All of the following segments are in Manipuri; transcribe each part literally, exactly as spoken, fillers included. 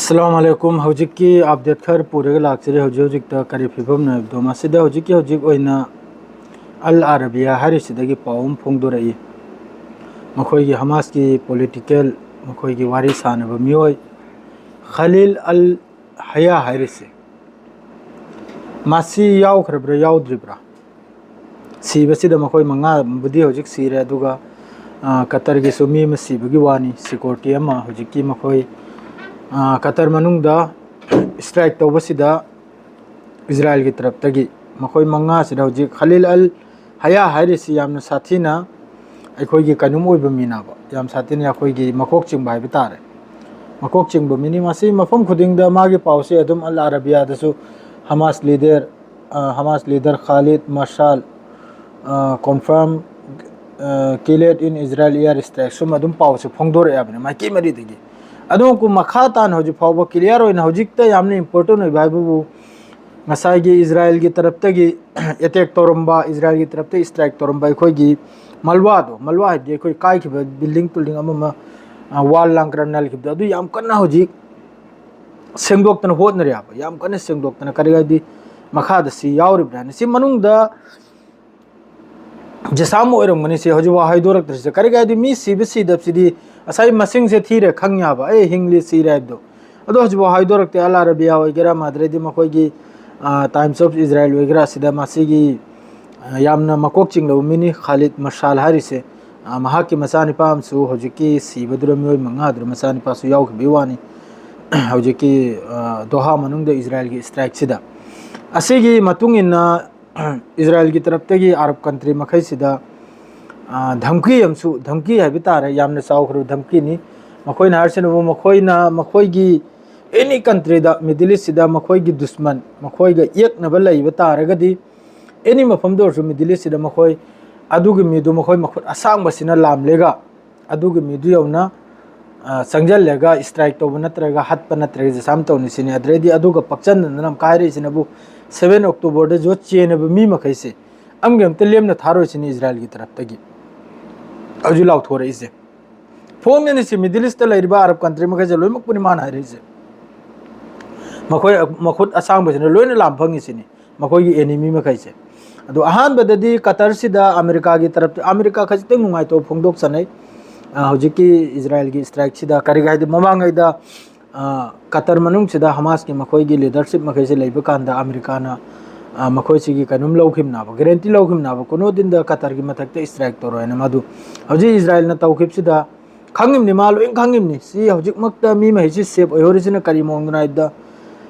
ꯑꯁꯂꯥꯃꯨ ꯑꯂꯥꯏꯀꯨꯝ꯫ ꯍꯧꯖꯤꯛꯀꯤ ꯑꯞꯗꯦꯠ ꯈꯔ ꯄꯨꯔꯒ ꯂꯥꯛꯆꯔꯤ꯫ ꯍꯧꯖꯤꯛ ꯍꯧꯖꯤꯛꯇ ꯀꯔꯤ ꯐꯤꯕꯝꯅꯣ ꯍꯥꯏꯕꯗꯣ, ꯃꯁꯤꯗ ꯍꯧꯖꯤꯛꯀꯤ ꯍꯧꯖꯤꯛ ꯑꯣꯏꯅ ꯑꯜ ꯑꯔꯥꯕꯤꯌꯥ ꯍꯥꯏꯔꯤꯁꯤꯗꯒꯤ ꯄꯥꯎ ꯑꯃ ꯐꯣꯡꯗꯣꯔꯛꯏ꯫ ꯃꯈꯣꯏꯒꯤ ꯍꯃꯥꯁꯀꯤ ꯄꯣꯂꯤꯇꯤꯀꯦꯜ, ꯃꯈꯣꯏꯒꯤ ꯋꯥꯔꯤ ꯁꯥꯟꯅꯕ ꯃꯤꯑꯣꯏ ꯈꯂꯤꯜ ꯑꯜ ꯍꯌꯥ ꯍꯥꯏꯔꯤꯁꯦ, ꯃꯁꯤ ꯌꯥꯎꯈ꯭ꯔꯕ꯭ꯔꯥ ꯌꯥꯎꯗ꯭ꯔꯤꯕ꯭ꯔꯥ? ꯁꯤꯕꯁꯤꯗ ꯃꯈꯣꯏ ꯃꯉꯥꯕꯨꯗꯤ ꯍꯧꯖꯤꯛ ꯁꯤꯔꯦ, ꯑꯗꯨꯒ, ꯑ, ꯀꯇꯔꯒꯤꯁꯨ ꯃꯤ ꯑꯃ ꯁꯤꯕꯒꯤ ꯋꯥꯅꯤ꯫ ꯁꯤꯀ꯭ꯌꯨꯔꯤꯇꯤ ꯑꯃ ꯍꯧꯖꯤꯛꯀꯤ ꯃꯈꯣꯏ, ꯑ, ꯀꯇꯔ ꯃꯅꯨꯡꯗ ꯏꯁꯇ꯭ꯔꯥꯏꯛ ꯇꯧꯕꯁꯤꯗ ꯏꯖꯔꯥꯏꯜꯒꯤ ꯇꯔꯞꯇꯒꯤ ꯃꯈꯣꯏ ꯃꯉꯥꯁꯤꯗ ꯍꯧꯖꯤꯛ ꯈꯂꯤꯜ ꯑꯜ ꯍꯌꯥ ꯍꯥꯏꯔꯤꯁꯤ ꯌꯥꯝꯅ ꯁꯥꯊꯤꯅ ꯑꯩꯈꯣꯏꯒꯤ ꯀꯩꯅꯣꯝ ꯑꯣꯏꯕ ꯃꯤꯅꯦꯕ, ꯌꯥꯝ ꯁꯥꯊꯤꯅ ꯑꯩꯈꯣꯏꯒꯤ ꯃꯀꯣꯛ ꯆꯤꯡꯕ ꯍꯥꯏꯕ ꯇꯥꯔꯦ꯫ ꯃꯀꯣꯛ ꯆꯤꯡꯕ ꯃꯤꯅꯤ꯫ ꯃꯁꯤ ꯃꯐꯝ ꯈꯨꯗꯤꯡꯗ ꯃꯥꯒꯤ ꯄꯥꯎꯁꯦ ꯑꯗꯨꯝ ꯑꯜ ꯑꯔꯥꯕꯤꯌꯥꯗꯁꯨ ꯍꯃꯥꯁ ꯂꯤꯗꯔ, ꯑ, ꯍꯃꯥꯁ ꯂꯤꯗꯔ ꯈꯥꯂꯤꯗ ꯃꯁꯥꯜ, ꯑ, confirm, ꯑ, killed in Israel air strike, ꯁꯨꯝ ꯑꯗꯨꯝ ꯄꯥꯎꯁꯦ ꯐꯣꯡꯗꯣꯔꯛꯑꯦ ꯍꯥꯏꯕꯅꯤ ꯃꯥꯏꯀꯩ ꯃꯔꯤꯗꯒꯤ꯫ ꯑꯗꯨ ꯃꯈꯥ ꯇꯥꯅ ꯍꯧꯖꯤꯛ ꯐꯥꯎꯕ ꯀ꯭ꯂꯤꯌꯥꯔ ꯑꯣꯏꯅ ꯍꯧꯖꯤꯛꯇ ꯌꯥꯝꯅ ꯏꯝꯄꯣꯔꯇꯦꯟ ꯑꯣꯏꯕ ꯍꯥꯏꯕꯕꯨ ꯉꯁꯥꯏꯒꯤ ꯏꯖꯔꯥꯏꯜꯒꯤ ꯇꯔꯞꯇꯒꯤ ꯑꯦꯇꯦꯛ ꯇꯧꯔꯝꯕ, ꯏꯖꯔꯥꯏꯜꯒꯤ ꯇꯔꯞꯇ ꯏꯁꯇ꯭ꯔꯥꯏꯛ ꯇꯧꯔꯝꯕ ꯑꯩꯈꯣꯏꯒꯤ ꯃꯜꯋꯥꯗꯣ, ꯃꯜꯋꯥ ꯍꯥꯏꯕꯗꯤ ꯑꯩꯈꯣꯏ ꯀꯥꯏꯈꯤꯕ ꯕꯤꯜꯗꯤꯡ ꯇꯨꯜꯗꯤꯡ ꯑꯃ ꯑꯃ, ꯑ, ꯋꯥꯜ ꯂꯥꯡ ꯈꯔ ꯅꯜꯈꯤꯕꯗꯣ, ꯑꯗꯨ ꯌꯥꯝ ꯀꯟꯅ ꯍꯧꯖꯤꯛ ꯁꯦꯡꯗꯣꯛꯇꯅ ꯍꯣꯠꯅꯔꯤ ꯍꯥꯏꯕ, ꯌꯥꯝ ꯀꯟꯅ ꯁꯦꯡꯗꯣꯛꯇꯅ꯫ ꯀꯔꯤ ꯍꯥꯏꯗꯤ ꯃꯈꯥꯗ ꯁꯤ ꯌꯥꯎꯔꯤꯕ꯭ꯔꯥ ꯍꯥꯏꯅ꯫ ꯁꯤ ꯃꯅꯨꯡꯗ ꯖꯤꯁꯥꯝ ꯑꯣꯏꯔꯝꯒꯅꯤ, ꯁꯤ ꯍꯧꯖꯤꯛꯐꯥꯎ ꯍꯥꯏꯗꯣꯔꯛꯇ꯭ꯔꯤꯁꯦ꯫ ꯀꯔꯤꯒꯤ ꯍꯥꯏꯗꯤ ꯃꯤ ꯁꯤꯕ ꯁꯤꯗꯕꯁꯤꯗꯤ ꯉꯁꯥꯏ ꯃꯁꯤꯡꯁꯦ ꯊꯤꯔꯦ ꯈꯪ ꯌꯥꯕ, ꯑꯦ, ꯍꯤꯡꯂꯤ ꯁꯤꯔꯦ ꯍꯥꯏꯕꯗꯣ꯫ ꯑꯗꯣ ꯍꯧꯖꯤꯛꯐꯥꯎ ꯍꯥꯏꯗꯣꯔꯛꯇꯦ꯫ ꯑꯜ ꯑꯔꯥꯕꯤꯌꯥ ꯑꯣꯏꯒꯦꯔꯥ, ꯃꯥꯗ꯭ꯔꯦꯗꯤ ꯃꯈꯣꯏꯒꯤ, ꯑ, Times of Israel ꯑꯣꯏꯒꯦꯔꯥ, ꯑꯁꯤꯗ ꯃꯁꯤꯒꯤ, ꯑ, ꯌꯥꯝꯅ ꯃꯀꯣꯛ ꯆꯤꯡꯂꯕ ꯃꯤꯅꯤ ꯈꯥꯂꯤꯗ ꯃꯁꯥꯜ ꯍꯥꯏꯔꯤꯁꯦ꯫ ꯑ, ꯃꯍꯥꯛꯀꯤ ꯃꯆꯥꯅꯤꯄꯥ ꯑꯃꯁꯨ ꯍꯧꯖꯤꯛꯀꯤ ꯁꯤꯕꯗꯨꯗ ꯃꯤꯑꯣꯏ ꯃꯉꯥꯗꯨꯗ ꯃꯆꯥꯅꯤꯄꯥꯁꯨ ꯌꯥꯎꯈꯤꯕꯒꯤ ꯋꯥꯅꯤ꯫ ꯍꯧꯖꯤꯛꯀꯤ, ꯑ, ꯗꯣꯍꯥ ꯃꯅꯨꯡꯗ ꯏꯖꯔꯥꯏꯜꯒꯤ ꯏꯁꯇ꯭ꯔꯥꯏꯛꯁꯤꯗ꯫ ꯑꯁꯤꯒꯤ ꯃꯇꯨꯡ ꯏꯟꯅ ꯏꯖꯔꯥꯏꯜꯒꯤ ꯇꯔꯞꯇꯒꯤ ꯑꯔꯕ ꯀꯟꯇ꯭ꯔꯤ ꯃꯈꯩꯁꯤꯗ, ꯑ, ꯙꯝꯀꯤ ꯑꯃꯁꯨ, ꯙꯝꯀꯤ ꯍꯥꯏꯕ ꯇꯥꯔꯦ, ꯌꯥꯝꯅ ꯆꯥꯎꯈ꯭ꯔꯕ ꯙꯝꯀꯤꯅꯤ꯫ ꯃꯈꯣꯏꯅ ꯍꯥꯏꯔꯤꯁꯤꯅꯕꯨ ꯃꯈꯣꯏꯅ ꯃꯈꯣꯏꯒꯤ ꯑꯦꯅꯤ ꯀꯟꯇ꯭ꯔꯤꯗ, ꯃꯤꯗꯜ ꯏꯁꯁꯤꯗ ꯃꯈꯣꯏꯒꯤ ꯗꯨꯁꯃꯟ, ꯃꯈꯣꯏꯒ ꯌꯦꯛꯅꯕ ꯂꯩꯕ ꯇꯥꯔꯒꯗꯤ, ꯑꯦꯅꯤ ꯃꯐꯝꯗ ꯑꯣꯏꯔꯁꯨ ꯃꯤꯗꯜ ꯏꯁꯁꯤꯗ ꯃꯈꯣꯏ ꯑꯗꯨꯒꯤ ꯃꯤꯗꯨ ꯃꯈꯣꯏ ꯃꯈꯨꯠ ꯑꯁꯥꯡꯕꯁꯤꯅ ꯂꯥꯝꯂꯦꯒ ꯑꯗꯨꯒꯤ ꯃꯤꯗꯨ ꯌꯧꯅ, ꯑ, ꯆꯪꯁꯤꯜꯂꯒ ꯏꯁꯇ꯭ꯔꯥꯏꯛ ꯇꯧꯕ ꯅꯠꯇ꯭ꯔꯒ ꯍꯥꯠꯄ ꯅꯠꯇ꯭ꯔꯒ ꯖꯤꯁꯥꯝ ꯇꯧꯅꯤ ꯁꯤꯅꯤ꯫ ꯑꯗꯨꯗꯩꯗꯤ ꯑꯗꯨꯒ ꯄꯛꯆꯟꯗꯅ ꯑꯃꯨꯛ ꯍꯥꯏꯔꯛꯏꯁꯤꯅꯕꯨ seven Octoberꯗ ꯌꯣꯠ ꯆꯦꯟꯅꯕ ꯃꯤ ꯃꯈꯩꯁꯦ ꯑꯃꯒꯤ ꯑꯝꯇ ꯂꯦꯝꯅ ꯊꯥꯔꯣꯏꯁꯤꯅꯤ ꯏꯖꯔꯥꯏꯜꯒꯤ ꯇꯔꯞꯇꯒꯤ ꯍꯧꯖꯤꯛ ꯂꯥꯎꯊꯣꯔꯛꯏꯁꯦ꯫ ꯐꯣꯡꯉꯤꯅꯤ ꯁꯤ, ꯃꯤꯗꯜ ꯏꯁꯇ ꯂꯩꯔꯤꯕ ꯑꯔꯕ ꯀꯟꯇ꯭ꯔꯤ ꯃꯈꯩꯁꯦ ꯂꯣꯏꯅꯃꯛꯄꯨꯅꯤ ꯃꯥꯅ ꯍꯥꯏꯔꯛꯏꯁꯦ꯫ ꯃꯈꯣꯏ ꯃꯈꯨꯠ ꯑꯁꯥꯡꯕꯁꯤꯅ ꯂꯣꯏꯅ ꯂꯥꯝ ꯐꯪꯉꯤꯁꯤꯅꯤ, ꯃꯈꯣꯏꯒꯤ enemy ꯃꯈꯩꯁꯦ꯫ ꯑꯗꯣ ꯑꯍꯥꯟꯕꯗꯗꯤ ꯀꯇꯔꯁꯤꯗ ꯑꯃꯦꯔꯤꯀꯥꯒꯤ ꯇꯔꯞꯇ, ꯑꯃꯦꯔꯤꯀꯥ ꯈꯖꯤꯛꯇꯪ ꯅꯨꯡꯉꯥꯏꯇꯕ ꯐꯣꯡꯗꯣꯛꯆꯅꯩ꯫ ꯑ, ꯍꯧꯖꯤꯛꯀꯤ ꯏꯖꯔꯥꯏꯜꯒꯤ strikeꯁꯤꯗ ꯀꯔꯤꯒꯤ ꯍꯥꯏꯗꯤ ꯃꯃꯥꯡꯉꯩꯗ, ꯑ, ꯀꯇꯔ ꯃꯅꯨꯡꯁꯤꯗ ꯍꯃꯥꯁꯀꯤ ꯃꯈꯣꯏꯒꯤ leadership ꯃꯈꯩꯁꯦ ꯂꯩꯕ ꯀꯥꯟꯗ ꯑꯃꯦꯔꯤꯀꯥꯅ, ꯑ, ꯃꯈꯣꯏꯁꯤꯒꯤ ꯀꯩꯅꯣꯝ ꯂꯧꯈꯤꯕꯅꯦꯕ, guarantee ꯂꯧꯈꯤꯕꯅꯦꯕ, ꯀꯣꯅꯣ ꯗꯤꯟꯗ ꯀꯇꯔꯒꯤ ꯃꯊꯛꯇ strike ꯇꯧꯔꯣꯏꯅ꯫ ꯃꯗꯨ ꯍꯧꯖꯤꯛ ꯏꯖꯔꯥꯏꯜꯅ ꯇꯧꯈꯤꯕꯁꯤꯗ ꯈꯪꯉꯤꯕꯅꯤ, ꯃꯥ ꯂꯣꯏ ꯈꯪꯉꯤꯕꯅꯤ꯫ ꯁꯤ ꯍꯧꯖꯤꯛꯃꯛꯇ ꯃꯤ ꯃꯈꯩꯁꯤ safe ꯑꯣꯏꯍꯧꯔꯤꯁꯤꯅ ꯀꯔꯤ ꯃꯑꯣꯡꯗꯅꯣ ꯍꯥꯏꯕꯗ,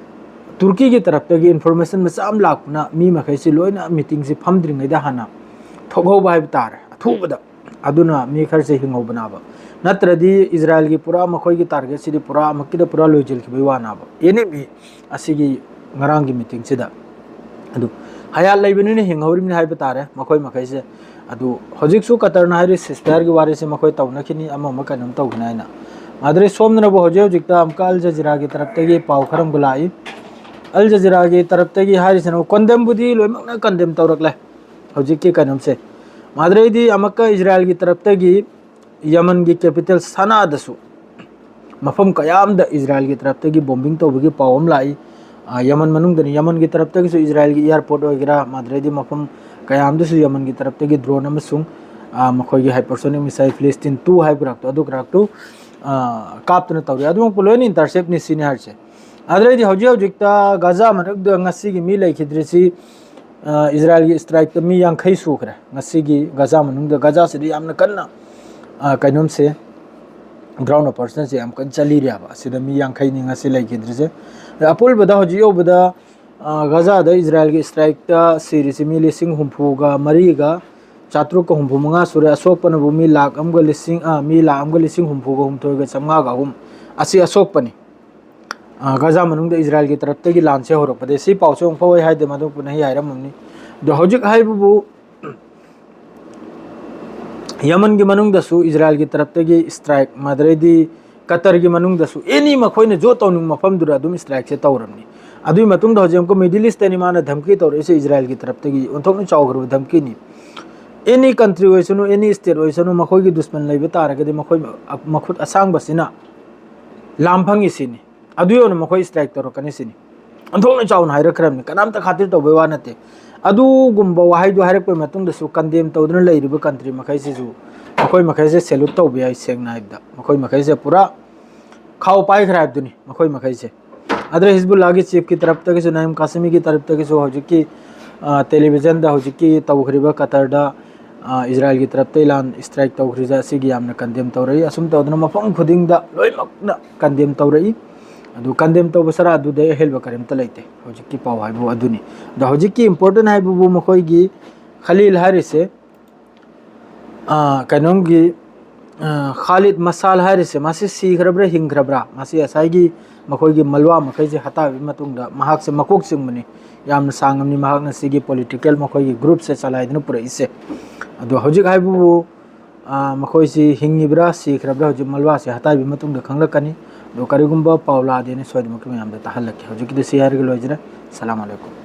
ꯇꯨꯔꯀꯤꯒꯤ ꯇꯔꯞꯇꯒꯤ information ꯃꯆꯥ ꯑꯃ ꯂꯥꯛꯄꯅ ꯃꯤ ꯃꯈꯩꯁꯤ ꯂꯣꯏꯅ meetingꯁꯤ ꯐꯝꯗ꯭ꯔꯤꯉꯩꯗ ꯍꯥꯟꯅ ꯊꯣꯛꯍꯧꯕ ꯍꯥꯏꯕ ꯇꯥꯔꯦ, ꯑꯊꯨꯕꯗ꯫ ꯑꯗꯨꯅ ꯃꯤ ꯈꯔꯁꯦ ꯍꯤꯡꯍꯧꯕꯅꯦꯕ꯫ ꯅꯠꯇ꯭ꯔꯗꯤ ꯏꯖꯔꯥꯏꯜꯒꯤ ꯄꯨꯔꯥ ꯃꯈꯣꯏꯒꯤ targetꯁꯤꯗꯤ ꯄꯨꯔꯥ ꯑꯃꯨꯛꯀꯤꯗ ꯄꯨꯔꯥ ꯂꯣꯏꯁꯤꯟꯈꯤꯕꯒꯤ ꯋꯥꯅꯦꯕ, enemy ꯑꯁꯤꯒꯤ ꯉꯔꯥꯡꯒꯤ meetingꯁꯤꯗ꯫ ꯑꯗꯨ ꯍꯌꯥꯠ ꯂꯩꯕꯅꯤꯅ ꯍꯤꯡꯍꯧꯔꯤꯕꯅꯤ ꯍꯥꯏꯕ ꯇꯥꯔꯦ ꯃꯈꯣꯏ ꯃꯈꯩꯁꯦ꯫ ꯑꯗꯨ ꯍꯧꯖꯤꯛꯁꯨ ꯀꯇꯔꯅ ꯍꯥꯏꯔꯤ ceasefire ꯒꯤ ꯋꯥꯔꯤꯁꯦ ꯃꯈꯣꯏ ꯇꯧꯅꯈꯤꯅꯤ, ꯑꯃ ꯑꯃ ꯀꯩꯅꯣꯝ ꯇꯧꯒꯅꯤ ꯍꯥꯏꯅ꯫ ꯃꯥꯗ꯭ꯔꯦ ꯁꯣꯝꯗꯅꯕꯨ ꯍꯧꯖꯤꯛ ꯍꯧꯖꯤꯛꯇ ꯑꯃꯨꯛꯀ ꯑꯜ ꯖꯖꯤꯔꯥꯒꯤ ꯇꯔꯞꯇꯒꯤ ꯄꯥꯎ ꯈꯔ ꯑꯃꯨꯛꯀ ꯂꯥꯛꯏ꯫ ꯑꯜ ꯖꯖꯤꯔꯥꯒꯤ ꯇꯔꯞꯇꯒꯤ ꯍꯥꯏꯔꯤꯁꯤꯅ condemn ꯕꯨꯗꯤ ꯂꯣꯏꯅꯃꯛꯅ condemn ꯇꯧꯔꯛꯂꯦ ꯍꯧꯖꯤꯛꯀꯤ ꯀꯩꯅꯣꯝꯁꯦ꯫ ꯃꯥꯗ꯭ꯔꯦꯗꯤ ꯑꯃꯨꯛꯀ ꯏꯖꯔꯥꯏꯜꯒꯤ ꯇꯔꯞꯇꯒꯤ ꯌꯃꯟꯒꯤ capital ꯁꯅꯥꯗꯁꯨ ꯃꯐꯝ ꯀꯌꯥ ꯑꯃꯗ ꯏꯖꯔꯥꯏꯜꯒꯤ ꯇꯔꯞꯇꯒꯤ bombing ꯇꯧꯕꯒꯤ ꯄꯥꯎ ꯑꯃ ꯂꯥꯛꯏ꯫ ꯑ, ꯌꯃꯟ ꯃꯅꯨꯡꯗꯅꯤ, ꯌꯃꯟꯒꯤ ꯇꯔꯞꯇꯒꯤꯁꯨ ꯏꯖꯔꯥꯏꯜꯒꯤ airport ꯑꯣꯏꯒꯦꯔꯥ, ꯃꯥꯗ꯭ꯔꯦꯗꯤ ꯃꯐꯝ ꯀꯌꯥ ꯑꯃꯗꯁꯨ ꯌꯃꯟꯒꯤ ꯇꯔꯞꯇꯒꯤ drone ꯑꯃꯁꯨꯡ, ꯑ, ꯃꯈꯣꯏꯒꯤ hypersonic missile Philistine two ꯍꯥꯏꯕ ꯀꯔꯥꯛꯇꯣ, ꯑꯗꯨ ꯀꯔꯥꯛꯇꯨ, ꯑ, ꯀꯥꯞꯇꯨꯅ ꯇꯧꯔꯤ꯫ ꯑꯗꯨꯃꯛꯄꯨ ꯂꯣꯏꯅ intercept ꯅꯤ ꯁꯤꯅꯤ ꯍꯥꯏꯔꯤꯁꯦ꯫ ꯑꯗꯨꯗꯩꯗꯤ ꯍꯧꯖꯤꯛ ꯍꯧꯖꯤꯛꯇ ꯒꯥꯖꯥ ꯃꯅꯨꯡꯗ ꯉꯁꯤꯒꯤ ꯃꯤ ꯂꯩꯈꯤꯗ꯭ꯔꯤꯁꯤ, ꯑ, ꯏꯖꯔꯥꯏꯜꯒꯤ strike ꯇ ꯃꯤ ꯌꯥꯡꯈꯩ ꯁꯨꯈ꯭ꯔꯦ ꯉꯁꯤꯒꯤ ꯒꯥꯖꯥ ꯃꯅꯨꯡꯗ꯫ ꯒꯥꯖꯥꯁꯤꯗ ꯌꯥꯝꯅ ꯀꯟꯅ, ꯑ, ꯀꯩꯅꯣꯝꯁꯦ, ground operation ꯁꯦ ꯌꯥꯝ ꯀꯟꯅ ꯆꯠꯂꯤꯔꯦꯕ꯫ ꯑꯁꯤꯗ ꯃꯤ ꯌꯥꯡꯈꯩꯅꯤ ꯉꯁꯤ ꯂꯩꯈꯤꯗ꯭ꯔꯤꯁꯦ꯫ ꯑꯗ ꯑꯄꯨꯟꯕꯗ ꯍꯧꯖꯤꯛ ꯌꯧꯕꯗ, ꯑ, ꯒꯥꯖꯥꯗ ꯏꯖꯔꯥꯏꯜꯒꯤ strike ꯇ ꯁꯤꯔꯤꯁꯤ ꯃꯤ ꯂꯤꯁꯤꯡ ꯍꯨꯝꯐꯨꯒ ꯃꯔꯤꯒ ꯆꯥꯇ꯭ꯔꯨꯛꯀ ꯍꯨꯝꯐꯨ ꯃꯉꯥ ꯁꯨꯔꯦ꯫ ꯑꯁꯣꯛꯄꯅꯕꯨ ꯃꯤ ꯂꯥꯈ ꯑꯃꯒ ꯂꯤꯁꯤꯡ, ꯑ, ꯃꯤ ꯂꯥꯈ ꯑꯃꯒ ꯂꯤꯁꯤꯡ ꯍꯨꯝꯐꯨꯒ ꯍꯨꯝꯗꯣꯏꯒ ꯆꯥꯝꯃꯉꯥꯒ ꯑꯍꯨꯝ꯫ ꯑꯁꯤ ꯑꯁꯣꯛꯄꯅꯤ꯫ ꯑ, ꯒꯥꯖꯥ ꯃꯅꯨꯡꯗ ꯏꯖꯔꯥꯏꯜꯒꯤ ꯇꯔꯞꯇꯒꯤ ꯂꯥꯟꯁꯦ ꯍꯧꯔꯛꯄꯗꯩ꯫ ꯁꯤ ꯄꯥꯎꯁꯦ ꯑꯃꯨꯛ ꯐꯥꯎ ꯑꯩ ꯍꯥꯏꯗꯦ, ꯃꯗꯨ ꯄꯨꯟꯅ ꯑꯩ ꯍꯥꯏꯔꯝꯃꯕꯅꯤ꯫ ꯑꯗꯣ ꯍꯧꯖꯤꯛ ꯍꯥꯏꯕꯕꯨ ꯌꯃꯟꯒꯤ ꯃꯅꯨꯡꯗꯁꯨ ꯏꯖꯔꯥꯏꯜꯒꯤ ꯇꯔꯞꯇꯒꯤ strike, ꯃꯗꯨꯗꯩꯗꯤ ꯀꯇꯔꯒꯤ ꯃꯅꯨꯡꯗꯁꯨ any ꯃꯈꯣꯏꯅ ꯖꯣꯠ ꯇꯧꯅꯤꯡꯕ ꯃꯐꯝꯗꯨꯗ ꯑꯗꯨꯝ strike ꯁꯦ ꯇꯧꯔꯕꯅꯤ꯫ ꯑꯗꯨꯒꯤ ꯃꯇꯨꯡꯗ ꯍꯧꯖꯤꯛ ꯑꯃꯨꯛꯀ Middle East ꯇꯅꯤ ꯃꯥꯅ ꯙꯝꯀꯤ ꯇꯧꯔꯛꯏꯁꯦ, ꯏꯖꯔꯥꯏꯜꯒꯤ ꯇꯔꯞꯇꯒꯤ ꯑꯣꯟꯊꯣꯛꯅ ꯆꯥꯎꯈ꯭ꯔꯕ ꯙꯝꯀꯤꯅꯤ꯫ Any country ꯑꯣꯏꯁꯅꯨ, any state ꯑꯣꯏꯁꯅꯨ, ꯃꯈꯣꯏꯒꯤ ꯗꯨꯁꯃꯟ ꯂꯩꯕ ꯇꯥꯔꯒꯗꯤ ꯃꯈꯣꯏ ꯃꯈꯨꯠ ꯑꯁꯥꯡꯕꯁꯤꯅ ꯂꯥꯝ ꯐꯪꯉꯤ ꯁꯤꯅꯤ꯫ ꯑꯗꯨ ꯌꯧꯅ ꯃꯈꯣꯏ ꯁ꯭ꯇ꯭ꯔꯥꯏꯛ ꯇꯧꯔꯛꯀꯅꯤ ꯁꯤꯅꯤ꯫ ꯑꯣꯟꯊꯣꯛꯅ ꯆꯥꯎꯅ ꯍꯥꯏꯔꯛꯈ꯭ꯔꯕꯅꯤ, ꯀꯅꯥꯝꯇ ꯈꯥꯇꯤꯔ ꯇꯧꯕꯩ ꯋꯥ ꯅꯠꯇꯦ꯫ ꯑꯗꯨꯒꯨꯝꯕ ꯋꯥꯍꯩꯗꯨ ꯍꯥꯏꯔꯛꯄꯩ ꯃꯇꯨꯡꯗꯁꯨ ꯀꯟꯗꯦꯝ ꯇꯧꯗꯨꯅ ꯂꯩꯔꯤꯕ ꯀꯟꯇ꯭ꯔꯤ ꯃꯈꯩꯁꯤꯁꯨ, ꯃꯈꯣꯏ ꯃꯈꯩꯁꯦ ꯁꯦꯂ꯭ꯌꯨꯠ ꯇꯧꯕ ꯌꯥꯏ꯫ ꯁꯦꯡꯅ ꯍꯥꯏꯕꯗ, ꯃꯈꯣꯏ ꯃꯈꯩꯁꯦ ꯄꯨꯔꯥ ꯈꯥꯎ ꯄꯥꯏꯈ꯭ꯔꯦ ꯍꯥꯏꯕꯗꯨꯅꯤ ꯃꯈꯣꯏ ꯃꯈꯩꯁꯦ꯫ ꯑꯗꯨꯅ ꯍꯤꯖꯕꯨꯜꯂꯥꯒꯤ ꯆꯤꯐꯀꯤ ꯇꯔꯞꯇꯒꯤꯁꯨ, ꯅꯥꯏꯝ ꯀꯥꯁꯤꯃꯤꯒꯤ ꯇꯔꯞꯇꯒꯤꯁꯨ ꯍꯧꯖꯤꯛꯀꯤ, ꯑ, ꯇꯦꯂꯤꯚꯤꯖꯟꯗ ꯍꯧꯖꯤꯛꯀꯤ ꯇꯧꯈ꯭ꯔꯤꯕ ꯀꯇꯔꯗ, ꯑ, ꯏꯖꯔꯥꯏꯜꯒꯤ ꯇꯔꯞꯇ ꯏꯔꯥꯟ ꯁ꯭ꯇ꯭ꯔꯥꯏꯛ ꯇꯧꯈ꯭ꯔꯤꯁꯦ, ꯑꯁꯤꯒꯤ ꯌꯥꯝꯅ ꯀꯟꯗꯦꯝ ꯇꯧꯔꯛꯏ꯫ ꯑꯁꯨꯝ ꯇꯧꯗꯅ ꯃꯐꯝ ꯈꯨꯗꯤꯡꯗ ꯂꯣꯏꯅꯃꯛꯅ ꯀꯟꯗꯦꯝ ꯇꯧꯔꯛꯏ꯫ ꯑꯗꯨ ꯀꯟꯗꯦꯝ ꯇꯧꯕ ꯁꯔꯥ ꯑꯗꯨꯗꯩ ꯑꯍꯦꯟꯕ ꯀꯔꯤꯝꯇ ꯂꯩꯇꯦ꯫ ꯍꯧꯖꯤꯛꯀꯤ ꯄꯥꯎ ꯍꯥꯏꯕꯨ ꯑꯗꯨꯅꯤ꯫ ꯑꯗꯣ ꯍꯧꯖꯤꯛꯀꯤ ꯏꯝꯄꯣꯔꯇꯦꯟ ꯍꯥꯏꯕꯕꯨ ꯃꯈꯣꯏꯒꯤ ꯈꯂꯤꯜ ꯍꯥꯏꯔꯤꯁꯦ, ꯑ, ꯀꯩꯅꯣꯝꯒꯤ, ꯑ, ꯈꯥꯂꯤꯗ ꯃꯁꯥꯜ ꯍꯥꯏꯔꯤꯁꯦ, ꯃꯥꯁꯤ ꯁꯤꯈ꯭ꯔꯕ꯭ꯔꯥ ꯍꯤꯡꯈ꯭ꯔꯕ꯭ꯔꯥ? ꯃꯥꯁꯤ ꯉꯁꯥꯏꯒꯤ ꯃꯈꯣꯏꯒꯤ ꯃꯜꯋꯥ ꯃꯈꯩꯁꯦ ꯍꯥꯠꯇꯥꯕꯒꯤ ꯃꯇꯨꯡꯗ ꯃꯍꯥꯛꯁꯦ ꯃꯀꯣꯛ ꯆꯤꯡꯕꯅꯤ꯫ ꯌꯥꯝꯅ ꯁꯥꯡꯉꯕꯅꯤ꯫ ꯃꯍꯥꯛꯅ ꯁꯤꯒꯤ ꯄꯣꯂꯤꯇꯤꯀꯦꯜ ꯃꯈꯣꯏꯒꯤ ꯒ꯭ꯔꯨꯞꯁꯦ ꯆꯂꯥꯏꯗꯨꯅ ꯄꯨꯔꯛꯏꯁꯦ꯫ ꯑꯗꯣ ꯍꯧꯖꯤꯛ ꯍꯥꯏꯕꯕꯨ, ꯑ, ꯃꯈꯣꯏꯁꯤ ꯍꯤꯡꯉꯤꯕ꯭ꯔꯥ ꯁꯤꯈ꯭ꯔꯕ꯭ꯔꯥ ꯍꯧꯖꯤꯛ ꯃꯜꯋꯥꯁꯦ ꯍꯥꯠꯇꯥꯕꯒꯤ ꯃꯇꯨꯡꯗ ꯈꯪꯂꯛꯀꯅꯤ꯫ ꯑꯗꯣ ꯀꯔꯤꯒꯨꯝꯕ ꯄꯥꯎ ꯂꯥꯛꯑꯗꯤ ꯑꯩꯅ ꯁꯣꯏꯗꯅꯃꯛꯀꯤ ꯃꯌꯥꯝꯗ ꯇꯥꯍꯜꯂꯛꯀꯦ꯫ ꯍꯧꯖꯤꯛꯀꯤꯗꯤ ꯁꯤ ꯍꯥꯏꯔꯒ ꯂꯣꯏꯖꯔꯦ꯫ ꯁꯂꯥꯝ ꯑꯂꯩꯀꯨꯝ꯫